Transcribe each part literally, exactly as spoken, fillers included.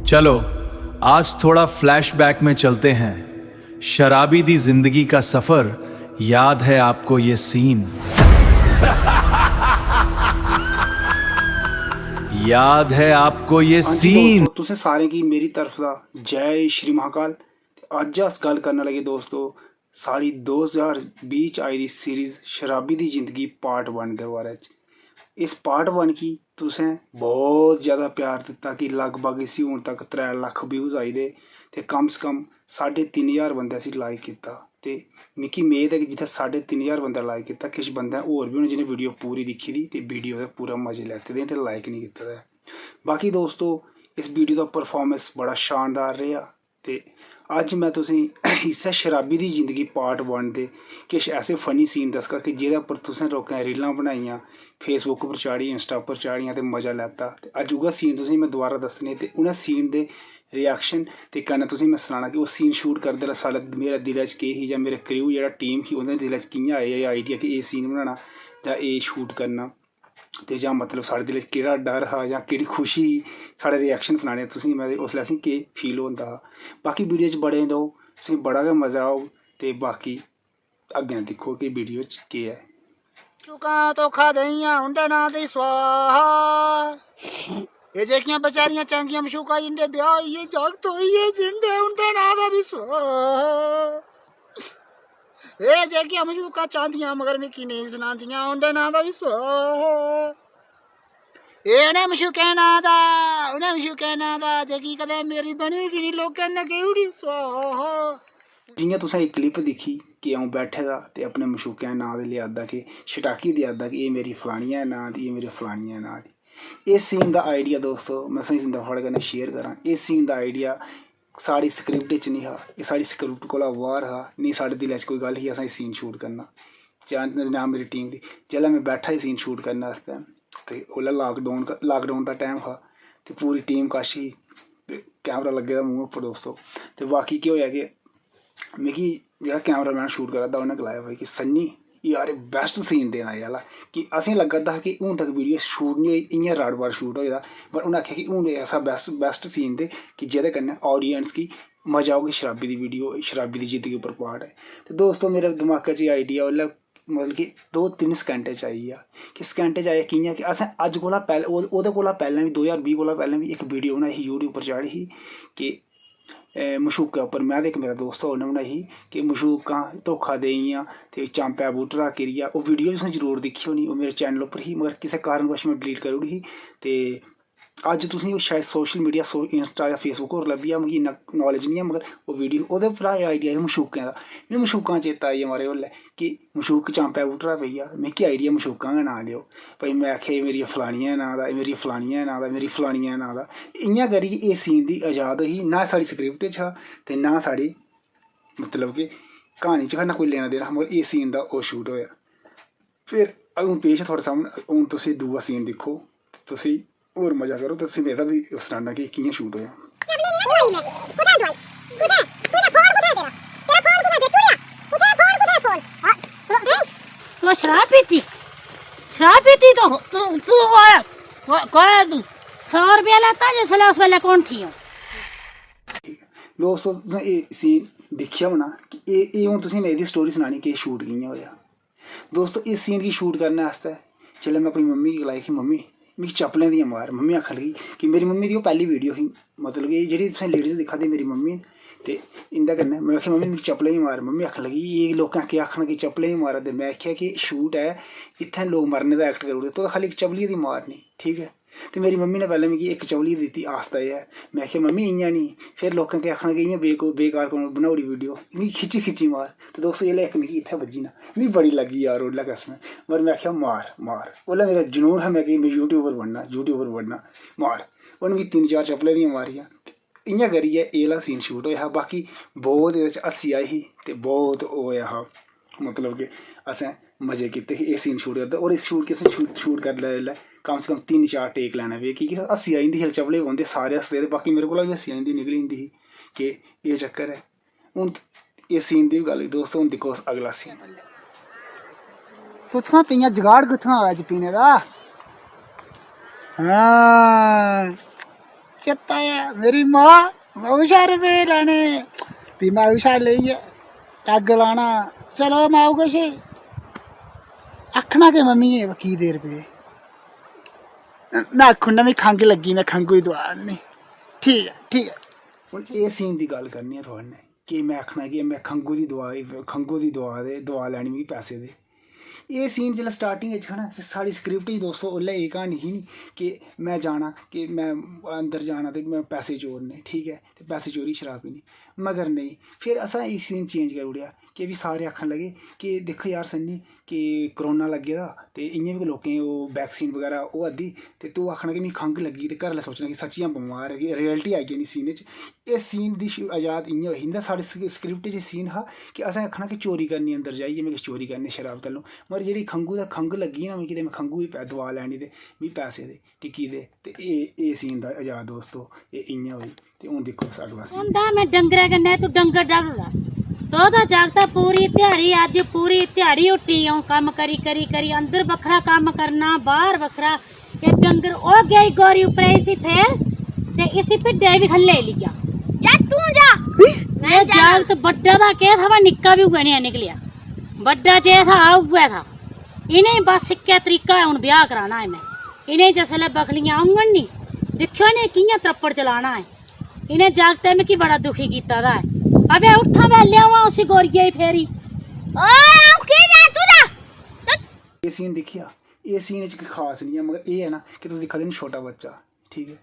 चलो, आज थोड़ा फ्लैशबैक में चलते हैं। शराबी दी जिंदगी का सफर। याद है आपको ये सीन? याद है आपको ये हाँ जी सीन? दोस्तो, तुसें सारें गी मेरी तरफ दा जय श्री महाकाल। ते अज्ज अस गल्ल करन लगे दोस्तो, साढ़ी दो ज्हार बीह् च आई दी सीरीज शराबी दी जिंदगी पार्ट वन दे बारे च। इस पार्ट वन गी तुसें बहुत ज़्यादा प्यार दित्ता कि लगभग इसी हून तक त्रै लक्ख व्यूज आई दे ते कम से कम साढ़े तिन्न ज्हार बंदे इसी लाइक कीता। ते मिगी मेद ऐ कि जित्थै साढ़े तिन्न ज्हार बंदे लाइक कीता, किश बंदे होर बी होने जि'नें वीडियो पूरी दिक्खी दी ते वीडियो दे पूरा मजे लैते दे ते लाइक निं कीते दा ऐ। बाकी दोस्तो, इस वीडियो दा परफार्मेंस बड़ा शानदार रेहा। ते अज्ज में तुसें इस्सै शराबी दी जिंदगी पार्ट वन दे किश ऐसे फनी सीन दस्सगा कि जेह्दे उप्पर तुसें लोकें रीलां बनाइयां, फेसबुक उप्पर चाढ़ी, इंस्टा उप्पर चाढ़ियां ते मजा लैता। ते अज्ज उ'ऐ सीन तुसें में दोबारा दस्सने ते उ'नें सीन दे रिएक्शन ते कन्नै तुसें में सनाना कि ओह् सीन शूट करदे लै साढ़े, मेरे दिलै च केह् ही जां मेरे क्रू जेह्ड़ा टीम ही, ओह्दे दिलै च कि'यां आया एह् आइडिया कि एह् सीन बनाना जां एह् शूट करना। ते जां मतलब साढ़े दिलै च केह्ड़ा डर हा जां केह्ड़ी खुशी ही, साढ़े रिएक्शन सनाने तुसें में, ते उसलै असें केह् फील होंदा हा। बाकी वीडियो च बने र'वो, तुसें बड़ा गै मजा औग। ते बाकी अग्गें दिक्खो कि वीडियो च केह् ऐ। मशूकां धोखा देइयां उं'दे नांऽ दी स्वाहा। एह् जेह्कियां बेचारियां चंगियां मशूकां, जिं'दे ब्याह् होई गे, जागत होई गे जिं'दे, उं'दे नांऽ दा बी स्वाहा। एह् जेह्कियां मशूकां चांह्दियां मगर मिकी नेईं सनांदियां, उं'दे नांऽ दा बी स्वाहा। एह् उ'नें मशूकें नांऽ दा, उ'नें मशूकें नांऽ दा, जेह्की कदें मेरी बनी गै निं, लोकें नगेई ओड़ी स्वाहा। जि'यां तुसें एह् क्लिप दिक्खी कि अ'ऊं बैठे दा ते अपने मशूकै नांऽ दे लेआ दा कि छटाकी देआ दा कि एह् मेरी फलानियै नांऽ दी, एह् मेरी फलानियै नांऽ दी। इस सीन दा आइडिया दोस्तो में तुसेंगी थुआढ़े कन्नै शेयर करां। इस सीन दा आइडिया साढ़ी स्क्रिप्ट च निं हा, एह् साढ़ी स्क्रिप्ट कोला बाह्र हा, नेईं साढ़े दिलै च कोई गल्ल ही असें एह् सीन शूट करना, जां ना मेरी टीम दी। जिसलै में बैठा ही सीन शूट करने आस्तै ते उसलै लाकडाउन, लाकडाउन दा टाइम हा ते पूरी टीम कश ही ते कैमरा लग्गे दा मूंह् उप्पर दोस्तो। ते बाकी केह् होएआ कि मिगी जेह्ड़ा कैमरा मैन शूट करा दा उ'न्नै गलाया भाई कि सन्नी यार एह् बैस्ट सीन देना एह् आह्ला, कि असेंगी लग्गा दा हा कि हून तक वीडियो शूट निं होई, इ'यां राड़ बाड़ शूट होए दा, पर उ'नें आखेआ कि हून एह् ऐसा बैस्ट बैस्ट सीन दे कि जेह्दे कन्नै ऑडियंस गी मजा औग। शराबी दी वीडियो, शराबी दी जिंदगी उप्पर पार्ट ऐ। ते दोस्तो मेरे दमाकै च एह् आइडिया उसलै मतलब कि दो तिन्न सकैंटें च आई गेआ कि सकैंटें च आया कि'यां कि असें अज्ज कोला पैह्लें ओह्- ओह्दे कोला पैह्लें बी दो ज्हार बीह् कोला पैह्लें बी इक वीडियो बनाई ही YouTube उप्पर चाढ़ी ही कि ए, मशूकै उप्पर में ते इक मेरा दोस्त होर ने बनाई ही कि मशूकां धोखा देइयां ते चांपै बूटरा किरिया। ओह् वीडियो तुसें जरूर दिक्खी होनी, ओह् मेरे चैनल उप्पर ही मगर किसै कारणवश में डिलीट करी ओड़ी ही। ते अज्ज तुसेंगी ओह् शायद सोशल मीडिया, सो इंस्टा जां फेसबुक होर लब्भी जा, मिगी इन्ना नालेज निं ऐ मगर ओह् वीडियो ओह्दे उप्परा एह् आइडिया ही मशूकें दा। मिगी मशूकां चेता आई गेआ मारे उसलै कि मशूक चांपै बूटरा पेई गेआ। मिगी आइडिया मशूकां गै नांऽ देओ। भाई में आखेआ एह् मेरी फलानियै नांऽ दा, एह् मेरी फलानियै नांऽ दा, मेरी फलानियै नांऽ दा। इ'यां करियै एह् सीन दी अजाद होई ही, ना साढ़ी स्क्रिप्ट च हा ते ना साढ़ी मतलब कि क्हानी च हा, ना कोई लेना देना हा, मगर एह् सीन दा ओह् शूट होएआ। फिर हून पेश ऐ थुआढ़े सामनै, हून तुस एह् दूआ सीन दिक्खो, तुस होर मजा करो, तुस एह्दा बी सनाना कि कि'यां शूट होएआ। चपली निं ना चलाई में। कुत्थै डुआई? कुत्थै? कुत्थै फोन कुत्थै तेरा? तेरा फोन कुत्थै? बेचू ओड़ेआ? कुत्थै फोन? कुत्थै फोन? हां। हैं? तू शराब पीती? शराब पीती तू? तू तू कौन है? कौन है तू? सौ रपेआ लैता जिस बेल्लै, उस बेल्लै कौन थी ओह्? दोस्तो, तुसें एह् सीन दिक्खेआ होना कि एह् एह् हून तुसें में एह्दी स्टोरी सनानी कि एह् शूट कि'यां होएआ। दोस्तो, इस सीन गी शूट करने आस्तै जिसलै में अपनी मम्मी गी गलाई कि मम्मी, मिगी चप्पलें दियां मार, मम्मी आखन लगी कि मेरी मम्मी दी ओह् पैह्ली वीडियो ही, मतलब कि जेह्ड़ी तुसें लेडीज दिक्खा दे मेरी मम्मी न, ते इं'दे कन्नै में आखेआ मम्मी मिगी चप्पलें दी मार। मम्मी आखन लगी एह् लोकें केह् आखना कि चप्पलें दी मारा दे। में आखेआ कि शूट ऐ, इत्थै लोक मरने दा ऐक्ट करी ओड़दे, तुस खाल्ली इक चप्पलियै दी मार निं, ठीक ऐ। ते मेरी मम्मी ने पैह्लें मिगी इक चपली दित्ती, आस्ता एह् ऐ। में आखेआ मम्मी इ'यां निं, फिर लोकें केह् आखना कि इ'यां बेको बेकार कौन बनाई ओड़ी वीडियो, मिगी खिच्ची खिच्ची मार। ते दोस्तो, जिसलै इक मिगी इत्थै बज्जी ना, मिगी बड़ी लग्गी यार उसलै कसम ऐ, मगर में आखेआ मार मार। उसलै मेरा जनून हा में कि में यूट्यूबर बनना, यूट्यूबर बनना, मार। उ'न्न मिगी तिन्न चार चपलें दियां मारियां। इ'यां करियै एह् आह्ला सीन शूट होएआ हा। बाकी बहुत एह्दे च हस्सी आई ही ते बहुत ओह् होएआ हा, मतलब कि असें मजे कीते हे एह् सीन शूट करदे। होर इस शूट गी असें शूट शूट करदे बेल्लै कम से कम तिन्न चार टेक लैने पे, की के हस्सी आई जंदी ही, चपले पौंदे, सारे हसदे ते बाकी मेरे कोला बी हस्सी आई जंदी, निकली जंदी ही कि एह् चक्कर ऐ। हून इस सीन दी बी गल्ल दोस्तो, हून दिक्खो अगला सीन। कुत्थुआं पीयां, जगाड़ कुत्थुआं आवा दी पीने दा? हां। कीता ऐ। मेरी मां माऊ शा रपेऽ लैने, फ्ही माऊ शा लेइयै पैग लाना। चलो माऊ कश आखना कि मम्मी, एह् की दे रपेऽ? में आखी ओड़ना, "मिगी खंघ लग्गी, में खंघू दी दोआ आह्ननी।" ठीक ऐ, ठीक ऐ। हून एह् सीन दी गल्ल करनी ऐ थुआढ़े नै कि में आखना कि में खंघू दी दोआ, खंघू दी दोआ दे, दोआ लैनी, मिगी पैसे दे। एह् सीन जिसलै स्टार्टिंग च हा ना, ते साढ़ी स्क्रिप्ट च, दोस्तो, उसलै एह् क्हानी ही निं कि में जाना, कि में अंदर जाना ते में पैसे चोरने, ठीक ऐ, ते पैसे चोरी शराब पीनी। मगर नेईं, फिर असें एह् सीन चेंज करी ओड़ेआ कि फ्ही सारे आखन लगे कि "दिक्ख यार सन्नी, कि कोरोना लग्गे दा ते इ'यां बी लोकें ओह् वैक्सीन बगैरा होआ दी, ते तूं आखना कि मिगी खंघ लग्गी ते घरै आह्ले सोचना कि सच्चियां बमार ऐ।" कि रियलिटी आई जानी सीन च। एह् सीन दी शु-, अजाद इ'यां होई ही, निं तां साढ़ी स-, स्क्रिप्ट च सीन हा कि असें आखना कि चोरी करनी, अंदर जाइयै में किश चोरी करनी शराब तैह्लूं। मगर जेह्ड़ी खंघू दा खंघ लग्गी ना मिगी, ते में खंघू दी पै-, दोआ लैनी ते मिगी पैसे दे, टिक्की दे। ते एह्, एह् सीन दा अजाद, दोस्तो, एह् इ'यां होई। ते हून दिक्खो तुस अगला सीन। होंदा में डंगरै कन्नै, तूं डंगर डगगा। तोह्दा जागत ऐ, पूरी ध्याड़ी, अज्ज पूरी ध्याड़ी हुट्टी अ'ऊं, कम्म करी, करी, करी, अंदर बक्खरा कम्म करना, बाह्र बक्खरा। ते डंगर, ओह् गेई गौरी उप्परै, इसी फेर, ते इसी भिड्डै बी खल्लै लेई गेआ। जा तूं जा। एह् जागत बड्डा दा केह् था, बा निक्का बी उ'ऐ नेहा निकलेआ। बड्डा जे था, उ'ऐ था। इ'नें बस इक्कै तरीका ऐ, हून ब्याह् कराना ऐ में। इ'नें जिसलै बखलियां औङन नी, दिक्खेओ इ'नें कि'यां त्रप्पड़ चलाना ऐ। इ'नें जागतें मिगी बड़ा दुखी कीता दा ऐ। अबे उट्ठां, में लेआवां उसी गौरिये गी फेरी। ओए, अ'ऊं केह् जा, तूं जा। एह् सीन दिक्खेआ, एह् सीन च कोई खास निं ऐ, मगर एह् ऐ ना कि तुस दिक्खा दे नी, छोटा बच्चा, ठीक ऐ,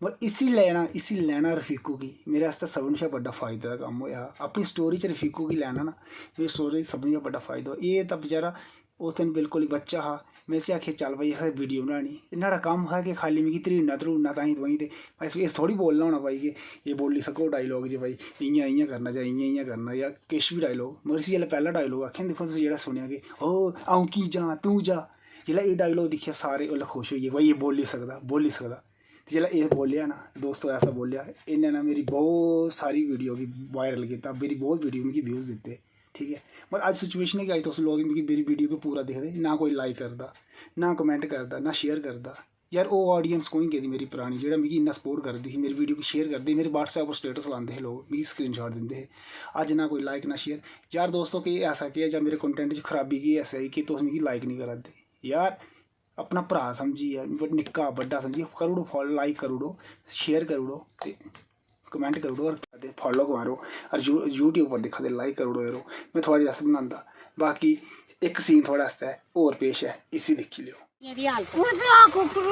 मगर इसी लैना, इसी लैना रफीकू गी, मेरे आस्तै सभनें शा बड्डा फायदा दा कम्म होएआ हा। अपनी स्टोरी च रफीकू गी लैना ना, मेरी स्टोरी च सभनें शा बड्डा फायदा होआ। एह् तां बेचारा उस दिन बिल्कुल ही बच्चा हा, में इसी आखेआ, "चल भाई, असें वीडियो बनानी।" ते न्हाड़ा कम्म हा कि खाल्ली मिगी धरीड़ना धरूड़ना ताहीं तुआहीं, ते भाई, इस थोड़ी बोलना होना भाई कि एह् बोली सको डायलॉग जे भाई इ'यां इ'यां करना जां इ'यां इ'यां करना जां किश बी डायलॉग। मगर इसी जिसलै पैह्ला डायलॉग आखेआ ना, दिक्खो तुस जेह्ड़ा सुनेआ कि "ओ, अ'ऊं की जां, तूं जा", जिसलै एह् डायलॉग दिक्खेआ, सारे उसलै खुश होई गे, "भाई, एह् बोली सकदा, बोली सकदा।" ते जिसलै एह् बोलेआ ना, दोस्तो, ऐसा बोलेआ, इन्नै ना मेरी बहुत सारी वीडियो गी वायरल कीता, मेरी बहुत वीडियो मिगी व्यूज़ दित्ते, ठीक ऐ। मगर अज्ज सिचुएशन एह् ऐ कि अज्ज तुस लोक मिगी, मेरी वीडियो गी पूरा दिखदे, ना कोई लाइक करदा, ना कमेंट करदा, ना शेयर करदा। यार, ओह् ऑडियंस कु'न गेदी मेरी परानी, जेह्ड़ा मिगी इन्ना सपोर्ट करदी ही, मेरी वीडियो गी शेयर करदे हे, मेरे WhatsApp पर स्टेटस लांदे हे लोक, मिगी स्क्रीनशॉट दिंदे हे। अज्ज ना कोई लाइक ना शेयर। यार दोस्तो, केह् ऐसा केह् ऐ, जां मेरे कंटेंट च खराबी केह् ऐसा ऐ कि तुस मिगी लाइक निं करा दे? यार, अपना भ्राऽ समझियै, ब-, निक्का बड्डा समझियै करी ओड़ो फालो, लाइक करी ओड़ो, शेयर करी ओड़ो ते कमेंट करी ओड़ो, और ते फालो मारो, और यू-, YouTube पर दिक्खा दे, लाइक करी ओड़ो यरो, में थुआढ़े आस्तै बनांदा। बाकी इक सीन थुआढ़े आस्तै होर पेश ऐ, इसी दिक्खी लैओ। एह्दी हालत।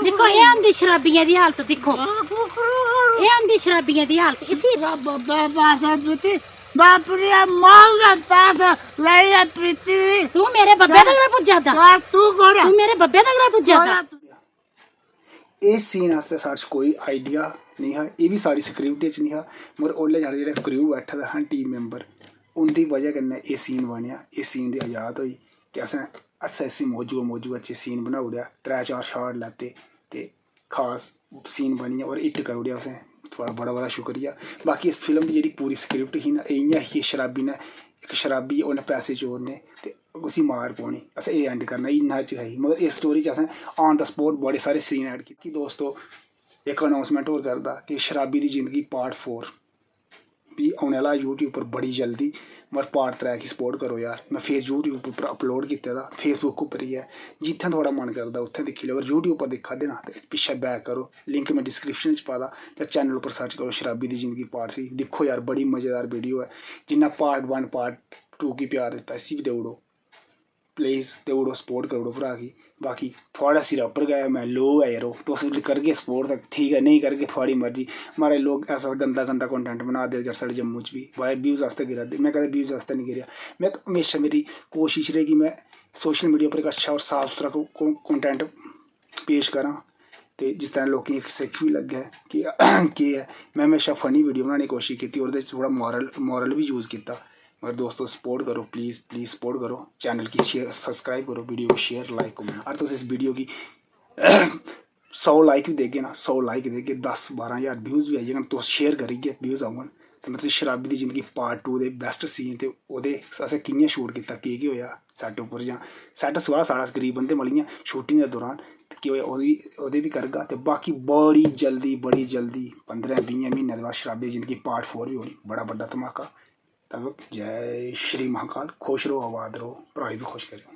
दिक्खो, एह् होंदी शराबियें दी हालत, दिक्खो। एह् होंदी शराबियें दी हालत। इसी बाप रे, माऊ दा पैसा लेइयै पीती दी। तू मेरे बब्बै तगड़ा पुज्जा दा। यार, तू कौन ऐ? तू मेरे बब्बै तगड़ा पुज्जा दा। कौन ऐ तू? इस सीन आस्तै साढ़े च कोई आइडिया नेईं हा, एह् बी साढ़ी स्क्रिप्ट च नेईं हा, मगर ओल्लै साढ़े जेह्ड़े क्रू बैठे दे हे, टीम मैंबर, उं'दी बजह कन्नै एह् सीन बनेआ। एह् सीन दी अजाद होई ते असें हस्सै हस्सी मौजू मौजू च सीन बनाई ओड़ेआ, त्रै चार शाट लैते ते खास सीन बनियै होर हिट करी ओड़ेआ असें। थुआढ़ा बड़ा बड़ा शुक्रिया। बाकी इस फिल्म दी जेह्ड़ी पूरी स्क्रिप्ट ही ना, एह् इ'यां ही कि शराबी ने, इक शराबी, उन्नै पैसे चोरने ते उसी मार पौनी, असें एह् एंड करना, इन्ना च ही। मगर इस स्टोरी च असें on the spot बड़े सारे सीन ऐड कीते। कि दोस्तो, इक अनाउंसमेंट होर करदा कि शराबी दी जिंदगी पार्ट फोर बी औने आह्ला YouTube पर बड़ी जल्दी, मगर पार्ट त्रै गी सपोर्ट करो यार। में फेस YouTube उप्पर अपलोड कीते दा, Facebook उप्पर ही ऐ, जित्थें थुआढ़ा मन करदा उत्थें दिक्खी लैओ। अगर YouTube पर दिक्खा दे ना ते पिच्छें बैक करो, लिंक में डिस्क्रिप्शन च पाए दा, जां चैनल उप्पर सर्च करो शराबी दी जिंदगी पार्ट थ्री, दिक्खो यार, बड़ी मज़ेदार वीडियो ऐ। जिन्ना पार्ट वन पार्ट टू गी प्यार दित्ता, इसी बी देई ओड़ो। प्लीज देई ओड़ो, सपोर्ट करी ओड़ो भ्राऽ गी। बाकी थुआढ़े सिरै उप्पर गै ऐ, में लो ऐ यरो, तुस करगे सपोर्ट तां ठीक ऐ, नेईं करगे थुआढ़ी मर्जी। म्हाराज, लोक ऐसा गंदा गंदा कंटैंट बना दे साढ़े जम्मू च बी, भाई, व्यूज आस्तै गिरा दे। में कदें व्यूज आस्तै निं गिरेआ। में म्हेशा, मेरी कोशश रेही कि में सोशल मीडिया उप्पर इक अच्छा होर साफ सुथरा कंटैंट पेश करां ते जिस तरह लोकें गी इक सिक्ख बी लग्गै कि केह् ऐ। में म्हेशा फनी वीडियो बनाने दी कोशश कीती, ओह्दे च थोह्ड़ा मॉरल, मॉरल बी यूज कीता। मगर दोस्तो, सपोर्ट करो, प्लीज, प्लीज सपोर्ट करो, चैनल गी शेयर, सब्सक्राइब करो, वीडियो गी शेयर, लाइक, कमेंट। अगर तुस इस वीडियो गी सौ लाइक बी देगे ना, सौ लाइक देगे, दस बारां ज्हार व्यूज बी आई जाङन, तुस शेयर करियै व्यूज औङन, ते में तुसें शराबी दी जिंदगी पार्ट टू दे बैस्ट सीन ते ओह्दे असें कि'यां शूट कीता, केह् केह् होएआ सैट्ट उप्पर, जां सैट्ट सुआह् साढ़ा, अस गरीब बंदे, मतलब इ'यां शूटिंग दे दौरान ते केह् होआ, ओह्दी, ओह्दी बी करगा। ते बाकी बड़ी जल्दी, बड़ी जल्दी, पंदरें बीहें म्हीनें दे बाद शराबी जिंदगी part four बी होनी, बड़ा बड्डा धमाका। तब तक जय श्री महाकाल, खुश रहो, आबाद रहो, भ्राएं बी खुश करेओ।